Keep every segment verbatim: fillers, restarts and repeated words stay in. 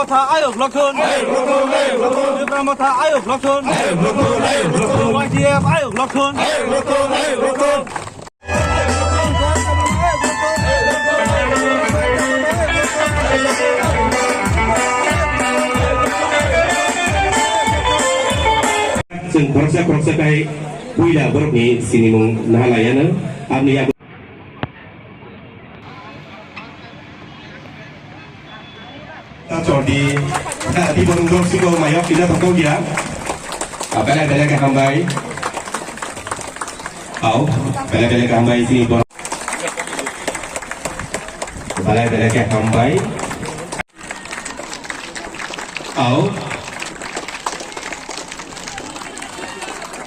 Motha ayok lokthon. Tipra Motha ayok lokthon. Y T F ayok lokthon. Chwng khoroksa khoroksa khai puila borokni sinimung naha laiya no. Aboni yago ta chordi, ta di borok dok siko mayok kisa tongkol dia. Ah, belai belai khe hambai. Au, belai belai khe hambai chini borok. Belai belai khe hambai. Au.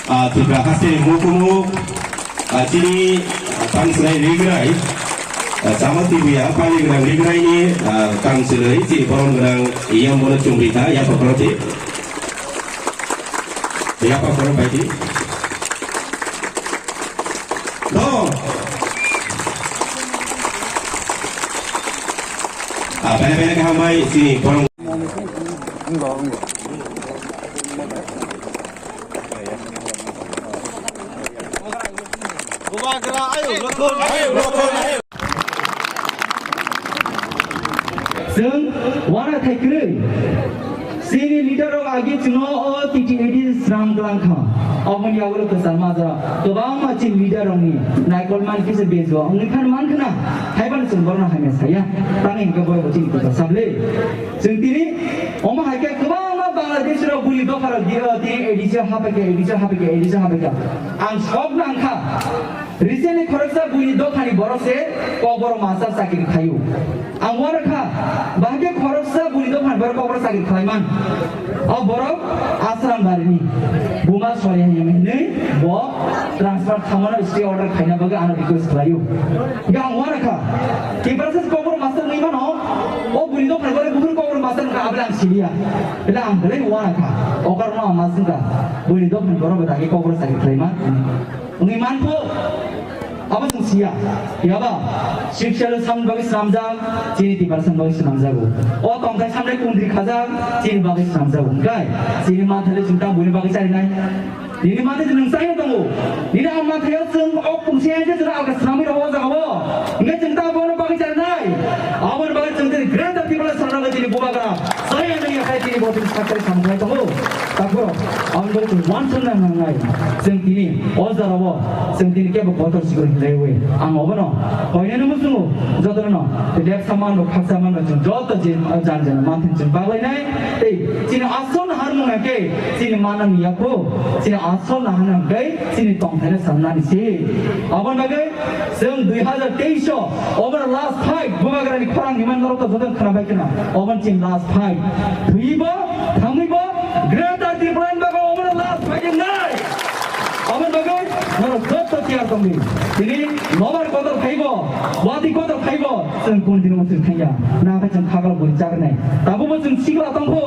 Ah, Tripura haste mukhumu, ah, chini, ah, tang swnai Rigrai, ah, Chama Tibuya, Pali gwnang Rigrai ni, ah, tang swnai chini borom gwnang yang bono chumri kha, yang kokoro ti. Yang kokoro bai ti. No. Ah, bene bene kha hambai chini borom. Chwng wana thai kwrwi. Chini leader rok agi chwngno o T T A D sram twlang kha. Oboni yagulo kwchar majra kwbangma chini leader rokni naikol man kisa bejua wngwi phan man khna. Haiban chwng borokno hamya saya. Tangwi hwnkhe borok bo chini kwchar sable. Chwng tini omo hai khe kwbangma Bangladesh rok buli dopha rok di, o, tini A D C hapai khe, A D C hapai khe, A D C hapai khe. Ang sok nang kha. Recently khoroksa buini dophani borok se Kokborok master chakri khaio. Ang uanw kha, bahai khe khoroksa buini dophani borok Kokborok chakri khlaiman. O borok Asram barini buma sori hai hinwi bo transfer khamano stay order khaina bagwi ano request khlaio. Hingke ang uanw kha, Tiprasa Kokborok master wngwi mano, o buini dophani borok buphuru Kokborok master wngkha, abole ang siliya. Bele ang belai uanw kha, o karono ang ma swngkha, buini dophani borok bo dagi Kokborok chakri khlaima. Wngwi mankho, abo chwng siya. Phiya ba, Sixth Schedule samni bagwi swnamjak, chini Tiprasani bagwi swnamjago. O tongthai samni kundri khajak, chini bagwi swnamjago. Hwnkhe, chini manthai chwng tamo buini bagwi charinai. Nini manthai chwng chai tongo. Nini a manthai o chwng o pungsi hai je chwng alka swnamwi rw o jaga o. Hwnkhe chwng tamo bono bagwi charinai. Aboni bagwi chwng chini Greater Tipraland sarnai chini bubagra. Chaya nung ya khai chini bo chini sakari samung lai tongo. Takhoro, aboni bagwi chwng uansukna nangnai. Chwng tini o jorao chwng tini kebo kotor sikori hinlaiwi. Ang obono koinani muchungo jotono lek samanrok khaksa manrok chwng joto je jan jan manthai chwng baglainai. Tei chini asol naharmung hwnkhe chini manani yakho, chini asol naharmung hwnkhe chini tongthaino sanani se. Aboni bagwi chwng dui hajar teis o obono last fight, bubagrani khorang hinmani norok to joto khwnabai khwna. Obono chini last fight. Thwibo, thangwibo, Greater Tipraland bagwi obono last fight wngnai. Aboni bagwi norok joto tiyar tongdi. Tini nobar kotor phaibo, watwi kotor phaibo, chwng kunu dino chwng thangya. Nangkhe chwng khagalo bui chaknai. Tabukbo chwng sikla tongkho,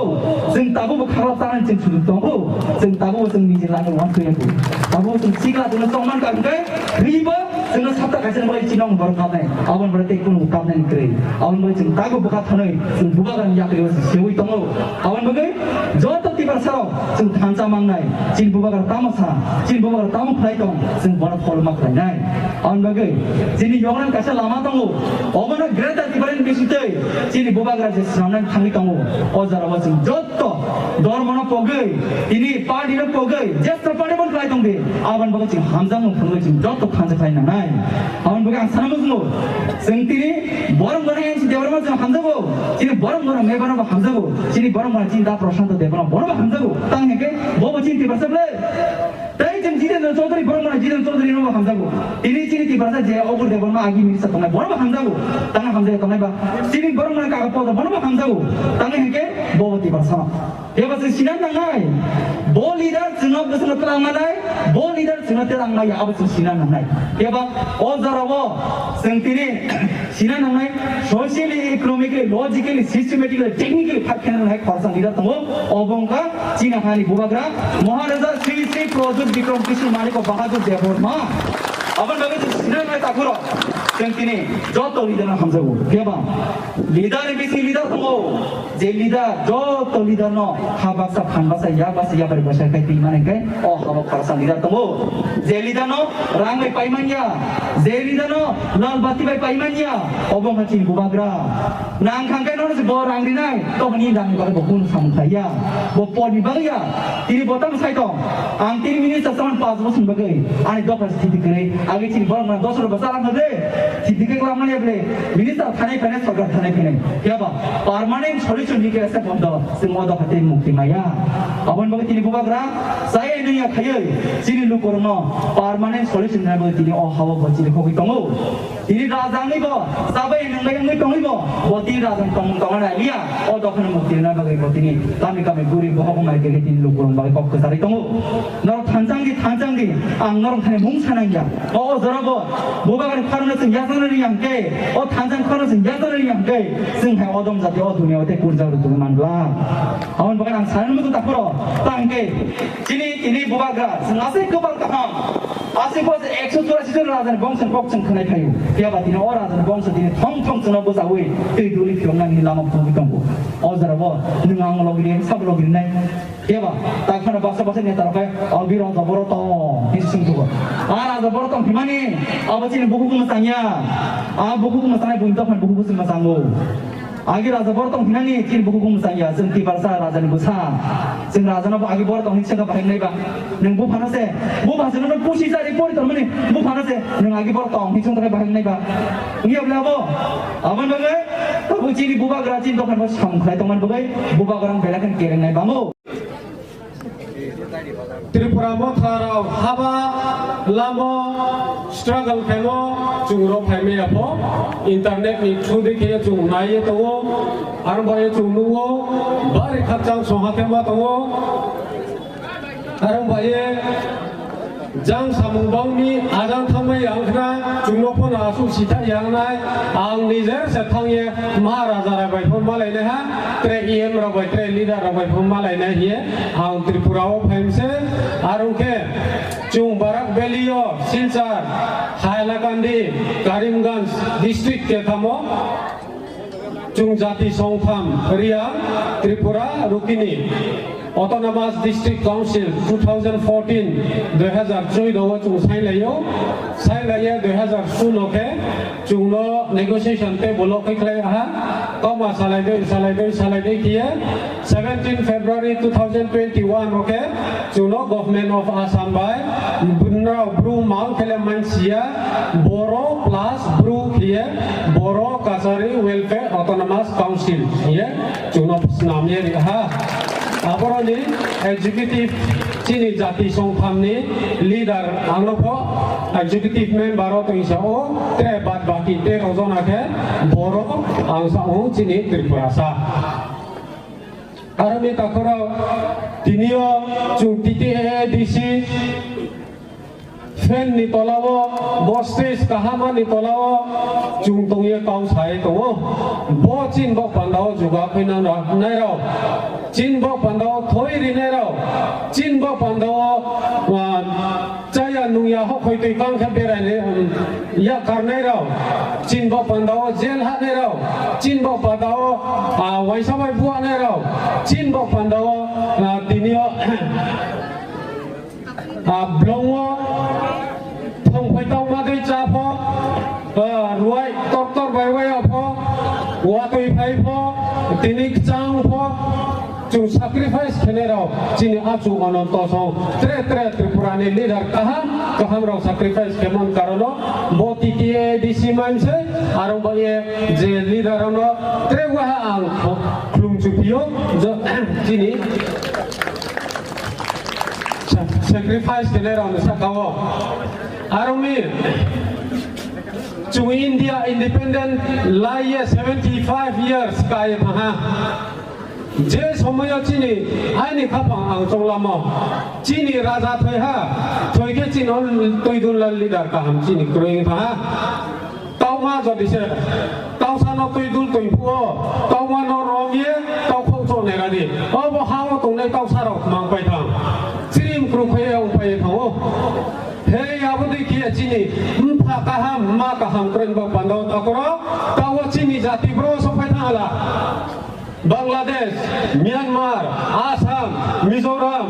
chwng tabukbo khagalo tanani chwng sujuk tongkho, chwng tabukbo chwng niji lagwi uansukya kho. Tabukbo chwng sikla chwngno tongman ka hwnkhe, thwibo chwngno sapta kaisa bai chinong borok kapnai. Aboni bagwi tei kunu kapnani kwrwi. Aboni bagwi chwng tabuk bwkha thwnwi chwng bubagrani yakri o sewi tongo. Aboni bagwi joto Tiprasa rok chwng thansa mangnai. Chini bubagra tamo sa, chini bubagra tamo khlai tong, chwng bono follow ma khlainai. Aboni bagwi chini yoknani kaisa lama tongo. Obono Greater Tipraland bisingtwi chini bubagra je swnamnani thangwi tongo. O jorao chwng joto dormono pogwi, tini party no pogwi, jesa party bono khlai tongdi. Aboni bagwi chwng hamjakmung phunugwi chwng joto thansa khlai nangnai. Aboni bagwi ang sana muchungo, chwng tini borok gana N C Debbarma chwng hamjago, chini borok gana Mebano bo hamjago, chini borok gana chini da Prashanto Debbarma bono bo hamjago. Tang hwnkhe bo bo chini Tiprasa ble. Tei chwng Jitendra Chaudhary, borok mwnai Jitendra Chaudhary no bo hamjago. Tini chini Tiprasa je Obur Debbarma agi minister tongnai, bono bo hamjago. Tang hamjak tongnai ba. Chini borok mwnai Kaga Podar, bono bo hamjago. Tang hwnkhe bo bo Tiprasa no. Tei bo chwng sina nangnai. Bo leader chwngno bwswkno twlang manai, bo leader chwngno twlang maya, abo chwng sina nangnai. Tei bo o jorao chwng tini sina nangnai, socially, economically, logically, systematically, technically fight khaina nangnai khoroksa leader tongo. Obo wngkha chini hani bubagra Maharaja Sri Sri Pradyut Bikram Kishore Manik Bahadur Debbarma. Aboni bagwi chwng sina nangnai takhurok. Chwng tini joto leader no hamjago. Phiya ba leader ni bising leader tongo. Je leader joto leader no ha baksa, phan baksa, yak baksa, yapari baksa khai twi mani khe o habo khoroksa leader tongo. Je leader no rang bai pai manya, je leader no lal bati bai pai manya, obo wngkha chini bubagra. Nang khang khe nono se bo rang rinai, toboni rang ni bagwi bo kunu samung khlai ya, bo por ni bagwi ya. Tini bo tamo sai tong, ang tini minister saman panch bosor ni bagwi ani dopha se thiti kwrwi, agi chini borok mano dos rok bwsa lang kha de, thiti khe klam mani ble, minister thanai phainai, sorkar thanai phainai, phiya ba permanent solution ni khe se bondo, se mo dopha tei mukti maya. Aboni bagwi tini bubagra sai nung ya khaywi chini lukurokno permanent solution ni bagwi tini o hawa bo chini khogwi tongo. Tini rajani bo, sabai nungbai wngwi tongwi bo, bo tini rajani tongmung tongna nai liya, o dophani mukti rwna bagwi bo tini kami kami guri bohok wngmai khe tini lukurok bagwi kok kwcharwi tongo. Norok thanchang di, thanchang di, ang norok thani mung sanang ya. O, o jora bo, bubagrani khorokno chwng yajakna ri yang khe, o thanchang khorokno chwng yajakna ri yang khe, chwng hai odom jati o duniya o tei kurjak rwtwng manglak. Aboni bagwi ang sanani muchung takhoro, tang khe, chini tini bubagra, chwng aswk kwbang kaham. Aswk bo ekso churasi jon rajani bongso ni kok chwng khwnai phaio. Phiya ba tini o rajani bongso tini thong thong chwngno bwchaui twi duli phiyoknani lama phunugwi tongo. O jora bo nwng ang logi ri, sabo logi rinai. Phiya ba ta khana baksa baksa neta rok khe, "O biro raja boro tong," hinwi swng thugo. A raja boro tong himani, abo chini bukhuk mwchang ya. A bukhuk mwchangnai buini dophani bukhuk se mwchango. Agi raja boro tong hinani chini bukhuk mwchang ya, chwng Tiprasa rajani bwsa. Chwng rajano bo agi boro tong hinwi swngkha bahai wngnai ba. Nwng buphano se, buphano se nono pusi chari pori tongmani buphano se, nwng agi boro tong hinwi swngkha bahai wngnai ba. Wngya bwle abo? Aboni bagwi tabuk chini bubagra chini dophani bo samung khlai tongmani bagwi bubagra belai kheno kerengnai bango. Tripura motha rok haba lamo struggle khaino chwng rok phaimaya pho internet ni through di khe chwng naiye tongo, aro bai chwng nukgo bari khakchang soha khe ma tongo, aro bai jang samung bangni ajang thangmai ang khna chwngno phano aswk sitha yang nai, ang nijer se thangye Maharaja rok bai phone malainai ha, tre E M rok bai, tre leader rok bai phone malainai hiye ang Tripura o phaimse, aro khe chwng Barak Valley o Silchar, Hailakandi, Karimganj district kethamo chwng jati songtham Reang, Tripura, Rukini. Autonomous District Council two thousand fourteen, dui hazar choudo o chwng sailaio, sailaiya dui hazar suno khe chwngno negotiation table o khe khlai aha, koma salaidoi, salaidoi, salaidoi khiye seventeen February two thousand twenty-one o khe chwngno Government of Assam bai bwrwngrok bru mang khele mansiya Boro plus bru khiye Boro Kachari Welfare Autonomous Council hiye chwngno swnamya ri ha. Aboroni executive chini jati songthamni leader angno pho executive member o twi sao, tre bad baki tero jona khe borok ang sao chini Tripurasa. Aroni takhorok tinio chwng T T A A D C Fan ni tola o, bo stage kaham ni tola o chwng tongye kau sai tongo. Bo chin bo panda o juga khaina nairok, chin bo panda o thoi rinairok, chin bo panda o, ah, chaya nungya hokhoi twi kang khe berai ya karnairok, chin bo panda o jail hanairok, chin bo panda o, ah, waisa bai buanairok, chin bo panda o, ah, tini o Ah, blongo thongphai tongma dei cha pho, ah, ruai tor tor bai wai pho, watwi phai pho, tini kchang pho, chwng sacrifice khenai rok chini achu Ananto song tre tre Tripura ni leader kaham kaham rok sacrifice khemon karono bo T T A D C maimse arong bai je leader rokno tre waha ang khulum chupio jo chini Sa-, sacrifice kene rok ni saka o. Aroni chwng India independent lai ye seventy five years kai thaha. Je somoyo chini aini khapang ang chonglamo. Chini raja thoi ha, thoi khe chini twi dul leader kaham chini kwrwi thaha. Tokma jodi se, toksa no twi dul twi phuo, tokma no rom ye, tok khok chok nai rani. O bo ha o tongnai toksa rok mang pai thang. Chiri mkru khe ya ung pai thango. He ya bo dei khe chini, mpha kaham, Ma kaham kwrwng ba pando takoro, tawo chini jati bro sophai thangala. Bangladesh, Myanmar, Assam, Mizoram,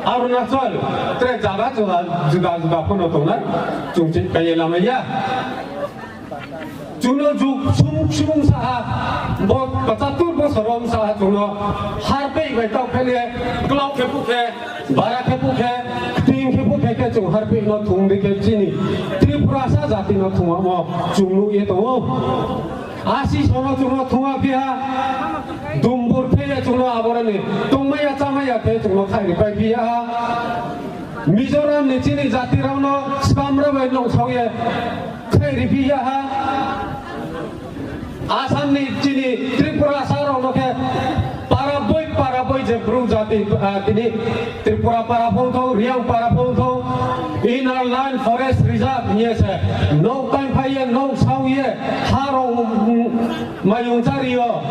Arunachal, tre jaga juda juda juda phano tongnai, chwng chini kaiye lamaiya. Chwngno juk sumung sumung saha, bo pachhattur bosor om saha chwngno harpei bai tau phele, klok khe pukhe, bara khe pukhe, kting khe pukhe khe chwng harpei no thung di khe chini Tripurasa jati no thung omo chwng nukye tongo. Asi sono chwngno thung a phiya, dumbur pheye chwngno aboroni tongmaya chamaya khe chwngno khairi pai phiya. Mizoram ni chini jati rokno swkamra bai nongsaoye khairi phiya ha. Assam ni chini Tripurasa rokno khe para boi para boi je bru jati, ah, tini Tripura para phung thung, Riang para phung thung, Inner Line Forest Reserve hiye se nok tang phaiye, nok saoye, ha rok, mm, mayung chario.